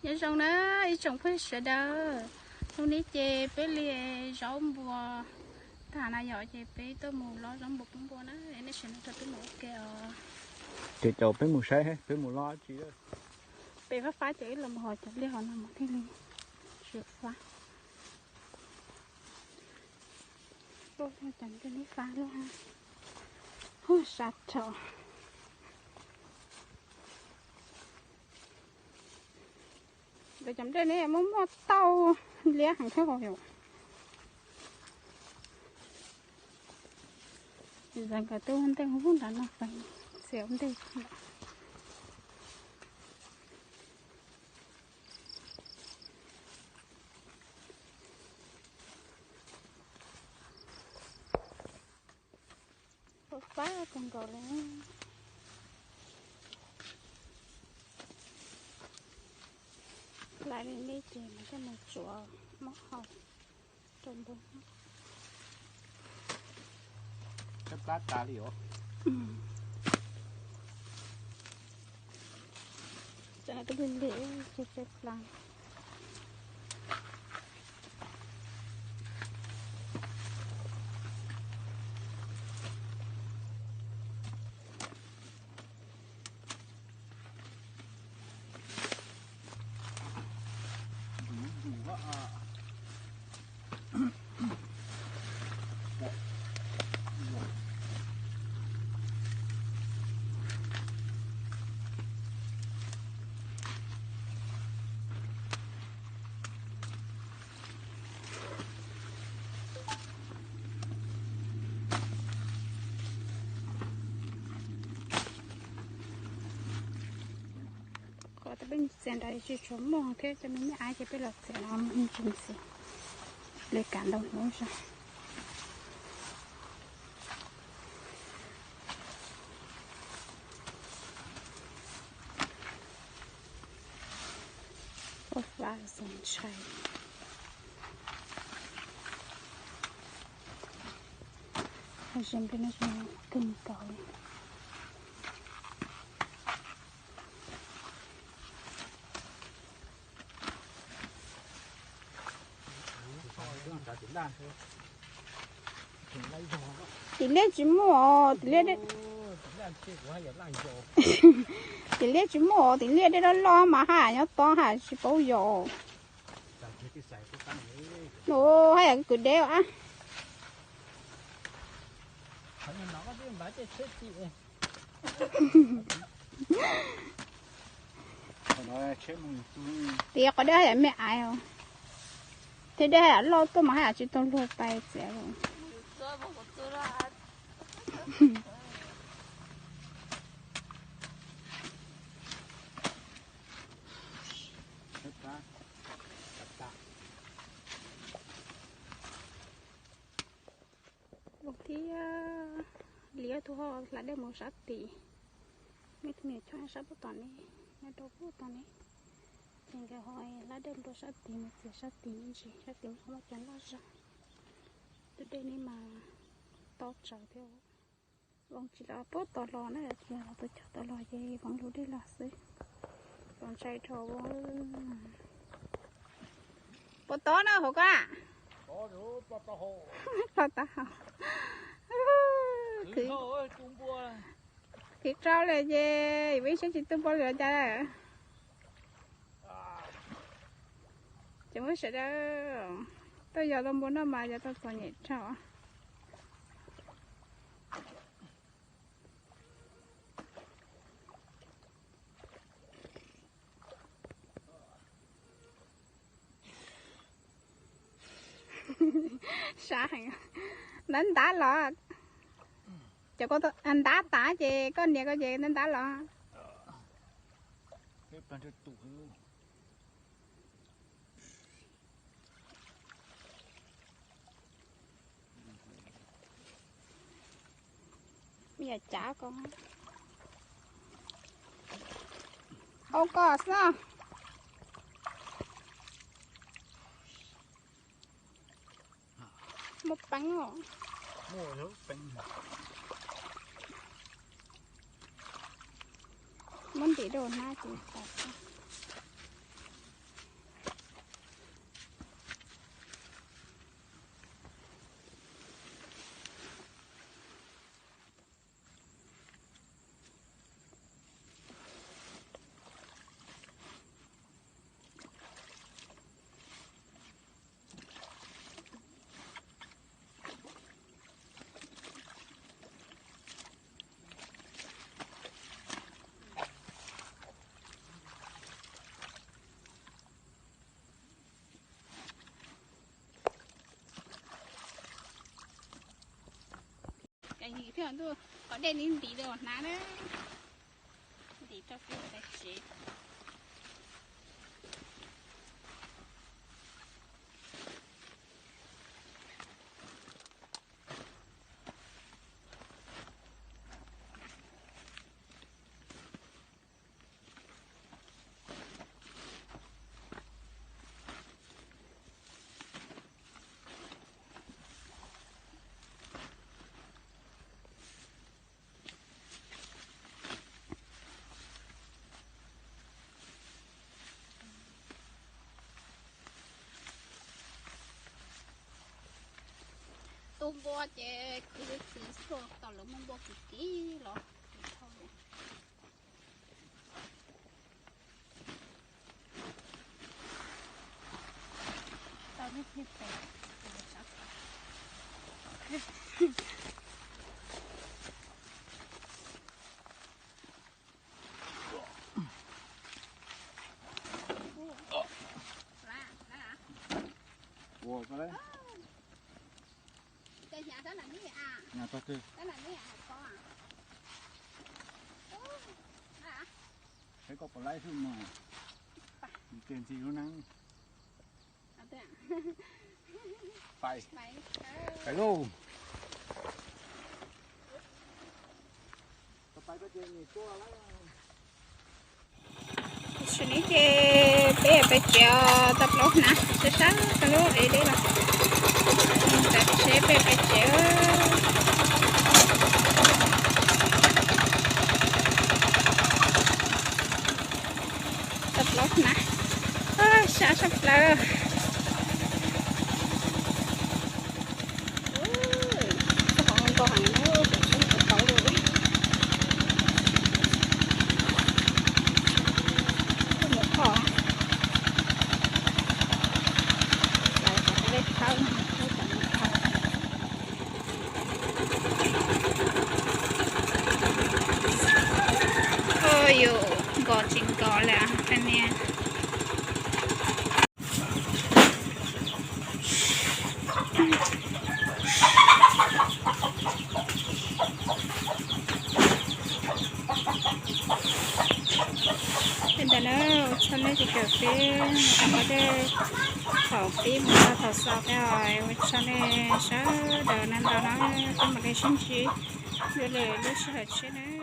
Nyob zoo na ib tsoom phooj ywg sawv daws, hnub no ces peb li zaub npua tag na yom, ces peb tuaj mus lov zaub npua pub npua na, nej sawv daws rau peb mus ua ke os. Ces caum peb mus saib, peb mus lov tsi. Peb fab fab ces wb los mus hos cov liaj hauv no mas thiaj li tsis fab. Cov nplej fab lub, huj, sab rho. Cov nplej ne muaj muaj tauj liab heev thiab os yom. Tsis txawm nkawd twb ua ntej hauv nrad no feem, txiav ua ntej. Fab kawg nkaus li. Hlais li nej ces mas coj mus tsuav muab hau rau npua. Plab tas li os. Tsam no twb lig lig, tseg tseg plaws. Qhov peb txiav nrad tsis tshua muaj thiab, cov me me ais ces peb los txiav no ntsis ntxiv li kam ntau hnub zog. Ua fab zoo ntshai. Zoo li no zoo kawg nkaus li. Tim liaj tsis muaj os, tim liaj, tim liaj tsis muaj os, tim liaj dej loj loj mas haj yam nyob tod haj tsis paub yos. Ua haj yam kwv deb os. Tim qhov dej haj yam me ais os, thiab dej haj yam loj tuaj mas haj yam tsis tau luag pais txiav. Thiab liab tus ho hla dej mus sab tid, nej tus niam choj sab pub tom ne, nyob rau pub tom ne, ces nkawd ho hla dej mus rau sab tid mus txiav sab tid me ntsis, sab tid ho muaj cov loj zog. Tus dej ne mas tob tsawv thiab. Voos tsis los pub tod los na, tsis los tus choj tod los ces voos lug dej los xwb. Voos ntshai dhau. Puas tob na hauv ko? Ploj taub hau. Khwv rau lawm ces peb saib tsis tu npua lwm cas. Ces muab sawv daws tuaj yos tau npua noj mas yos tau txom nyem dhau. Sab heev. Ntab ntab los. Cov ko ntab tas ces koj niam koj ces ntab ntab los. Yam cav ko. Au ko xwb. Muaj peev os. Muab ntim rau hnab ces tau. Ntim thiab ntuj, qhov dej ntim ntim li hnav na. Ntim rau peb tais tsev. Tu npua ces khwv khwv xwb, tau lawv muaj npua kiv kiv los. Ua ko le. Saib koj puas laib xwb mas. Tiag ntxim lub neeb. Pais, pais lauj. Tam sim no ces peb pais tsev, tau plaub hnab, sab sab tau lub ev deb los. Tav tsheb peb pais tsev. Tau plaub hnab, sab sab plaws. Txog qhov no ntau heev na, kuv tsis tau lawm. Mus kho. Lawv cov lej thawb no, lawv cov lej thawb. Ua yus nkos tsis nkos lawm qee niag. Li ntawd na, ua tsaug nej tus kawm peb mus tau qhov dej, thaum pib mus txog thaum xaus thiab, ua tsaug nej sawv daws na, ntau no peb mam li sib ntsib dua lwm lub sij hawm tshiab na.